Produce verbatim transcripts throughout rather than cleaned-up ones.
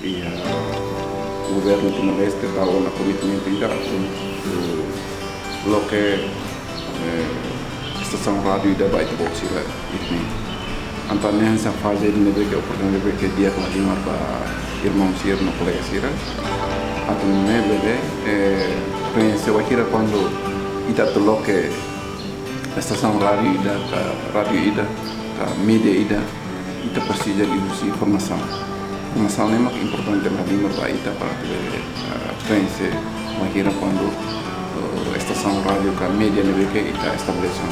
Iha governu Timor-Leste tau ona komitmentu ida atu, eh, loke, eh, estasaun rádiu ida ba ita-boot sira iha ne'e. Entaun ne'e hanesan faze ida ne'ebé ke oportunidade ne'ebé ke di'ak la halimar ba irmaun sira no kolega sira. Atu nune'e bele, eh, preenxe wainhira kuandu ita atu loke estasaun rádiu ida, ka rádiu ida, ka média ida, ita presiza liuhusi formasaun. Formasaun ne'e mak importante la halimar ba ita para atu bele, eh, preenxe wainhira kuandu, eh, estasaun rádiu ka média ne'ebé ke ita estabelese.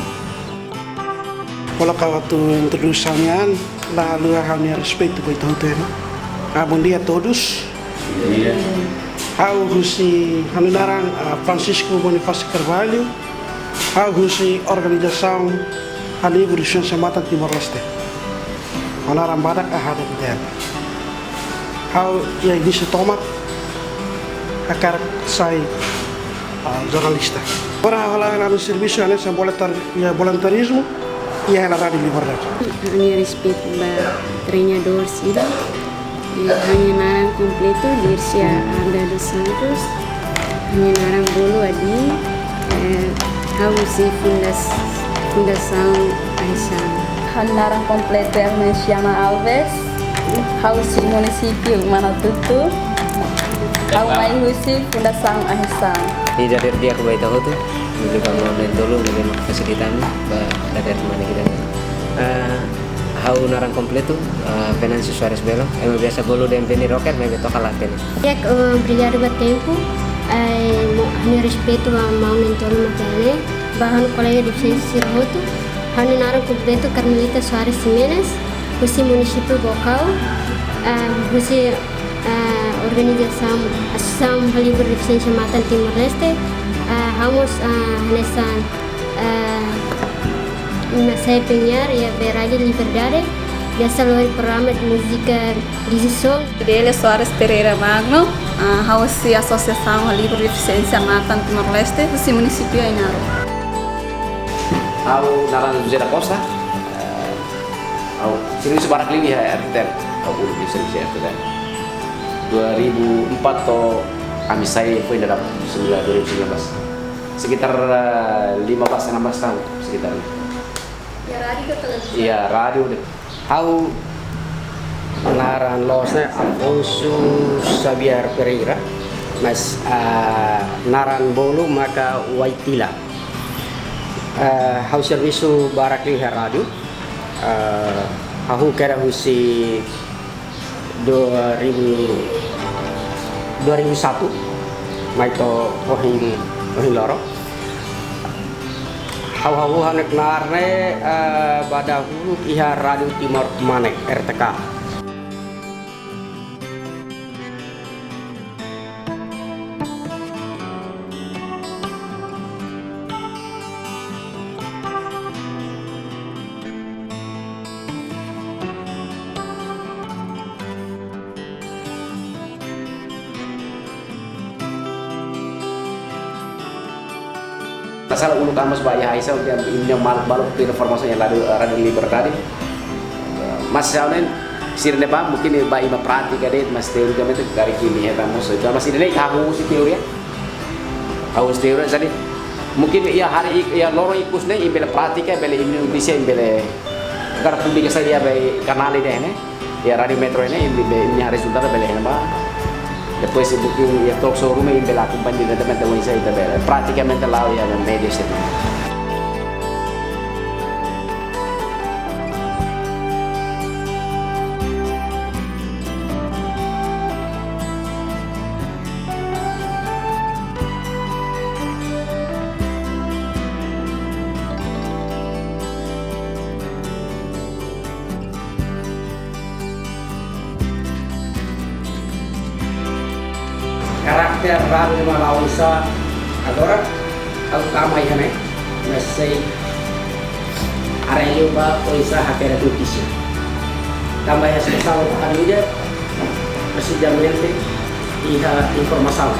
Kala ka atu introdusaun nian, la haluha ha'u-nia respeitu ba ita hotu, eh. Ah, bom dia a todos. Bom dia. Ha'u husi, ha'u-nia naran, ah, Francisco Bonifácio Carvalho. Ha'u husi organizasaun Halibur Defisiénsia Matan Timor-Leste. Ha'u-nia naran badak Ahada Fidel. Ha'u iha inísiu tomak hakarak sai, ah, jornalista. Agora ha'u hala'o ha'u-nia servisu hanesan voluntar-, iha voluntarizmu iha hela Rádiu Liberdade. Ha'u-nia respeitu ba treinadór sira. Eh, ha'u-nia naran kompletu Dircia Arda dos Santos. Ha'u-nia naran bolu Adi, eh, ha'u husi fundas-, Fundasaun Aishan. Ha'u-nia naran kompletu Ermenciana Alves. Ha'u husi munisípiu Manatutu. Ha'u mai husi Fundasaun Aishan. Ida dadeer di'ak ba ita hotu. Ne'ebé ba maun na'in-tolu, ne'ebé mak fasilita ami ba dadeer mai ita. Eh, Ha'u naran kompletu, ah, Venâncio Soares Belo, ema biasa bolu dehan Veni Rocker, maibé to'o kala Veni. Di'ak, eh, obrigadu ba tempu, eh, mo-, ha'u-nia respeitu ba maun na'in-tolu mak iha ne'e, ba ha'u-nia kolega defisiénsia sira hotu, ha'u-nia naran kompletu Carmelita Soares Ximenes, husi munisípiu Baucau, eh, husi, eh, organizasaun Asosiasaun Halibur Defisiénsia Matan Timor-Leste, eh, ha'u mós, eh, hanesan, eh, Nia sai penyiar iha Rádiu Liberdade, biasa lori programa de múzika Dizzy Soul. Delia Soares Pereira Magno, ah, ha'u husi Asosiasaun Halibur Defisiénsia Matan Timor-Leste, husi munisípiu Ainaro. Ha'u naran José da Costa, eh, ha'u servisu barak liu iha R T L, ha'u uluk servisu iha R T L. Dua ribu empat to'o ami sai foin dadauk sembilan, dua ribu sembilan belas. Sekitar, eh, lima belas, enam belas tahun sekitar. Ya, rádiu ka televizaun? Iya, rádiu de'it. Ha'u naran loos ne'e Afonso Xavier Pereira, mas, ah, naran bolu maka Waitila. Ah, ha'u servisu barak liu iha rádiu. Ah, ha'u kedas husi dua ribu, dua ribu satu, mai to'o ohin, ohin loron. Ha'u, ha'u hanoin knaar ne'e, eh, ba dahuluk iha Rádiu Timor Manek, R T K. Masalah uluk amas ba iha Aishan, uluk yang, yang mal-, balu tu informasi yang ladu, eh, Rádiu Liberdade. Mas, ya, nen, sira-ne'ebá, mungkin ba ema prátika de'it, mas teorikamente, karik imi hetan mós. Itu, mas ida-ne'e ha'u husi teoria. Ha'u husi teoria, jadi, mungkin iha hari ik-, iha loron ikus ne'e, imi bele prátika, bele imi notísia, imi bele, karik publika saida iha kanál ida-ne'e. Iha Rádiu Metro ne'e, imi be, imi-nia rezultadu bele iha ne'ebá. Depois, imi iha talk show ruma, imi bele akompaña diretamente oinsá ita bele. Prátikamente la'o iha média sira. Karakter rádiu ne'e mak la'o oinsá agora, ha'u tama iha ne'e, mas sei haree liu ba oinsá hakerek notísia. Tanba iha estasaun rádiu ida, precisamente iha informasaun.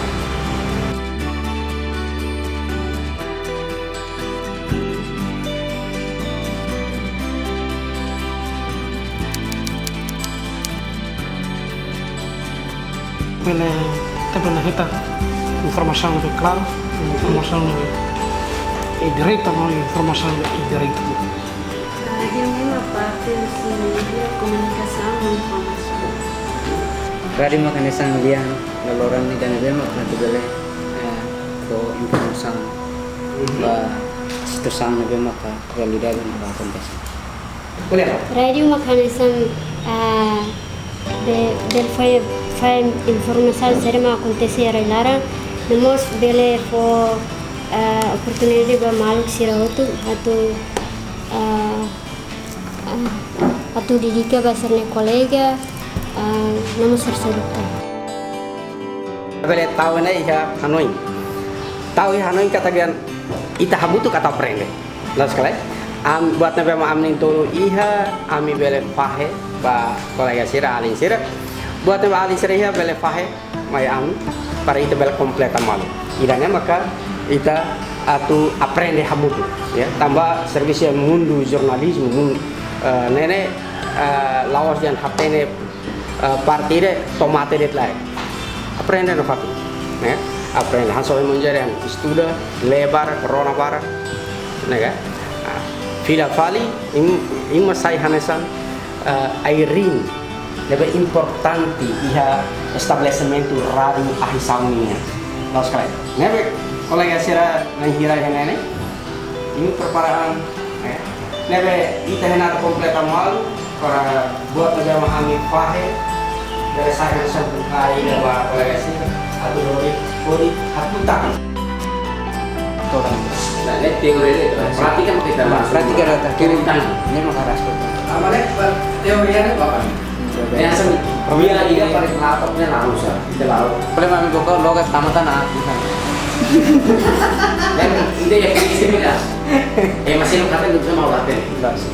Bele, ita bele hetan informasaun ne'ebé klaru, informasaun ne'ebé direta, no informasaun ne'ebé direta. Rádiu mak parte husi mídia komunikasaun no informasaun. Rádiu mak hanesan lian laloran ida ne'ebé mak atu bele, eh, fó informasaun ba situasaun ne'ebé maka realidade ne'ebé akontese. Rádiu mak hanesan, ah, be-, bele fahe, fahe informasaun saida mak akontese iha rai-laran, no mós bele fó, ah, oportunidade ba maluk sira hotu atu, ah, ah, atu dedika ba sira-nia kolega, ah, no mós sira seluk tan. Bele tau ne'e iha hanoin. Tau iha hanoin katak ita hamutuk atu aprende. Loos ka lae? Am, buat ne'ebé mak ami na'in-tolu iha, ami bele fahe ba kolega sira, alin sira. Buat ne'ebé alin sira iha, bele fahe mai ami, para ita bele kompleta malu. Ida-ne'e maka ita atu aprende hamutuk, ya. Tanba servisu iha mundu jornalizmu, mun-, eh, ne'e ne'e, eh, la'ós dehan hatene, eh, parte ida to'o mate de'it lae. Aprende nafatin, ya. Aprende, hanesan ohin menjadi estuda, lee barak, rona barak, ne'e ka? Ah, fila fali, imi, imi sai hanesan, eh, ai-riin ne'ebé importante iha estabelesimentu rádiu Ahi Saw nian. Loos ka lae? Ne'ebé kolega sira na'in-hira iha ne'e ne'e, imi prepara an, eh, ne'ebé ita hein atu kompleta malu, para buat ne'ebé mak ami fahe, bele sai hanesan buka ida ba kolega sira, atu lori, lori, hatutan. Todan. Nah, ne'e teoria de'it, prátika mak ita. Nah, prátika rata. Kirim tangan. Ne'e mak harus. Apa ne'e, teoria ne'e apa? Ne'e hanesan, dia, dia paling lapor ne'e langsung, ita lalu. Problema ami koko loga tamatan ah, bukan. Dan ita ya, ini sih beda. Eh, masih lo kata itu sama batin. Enggak sih.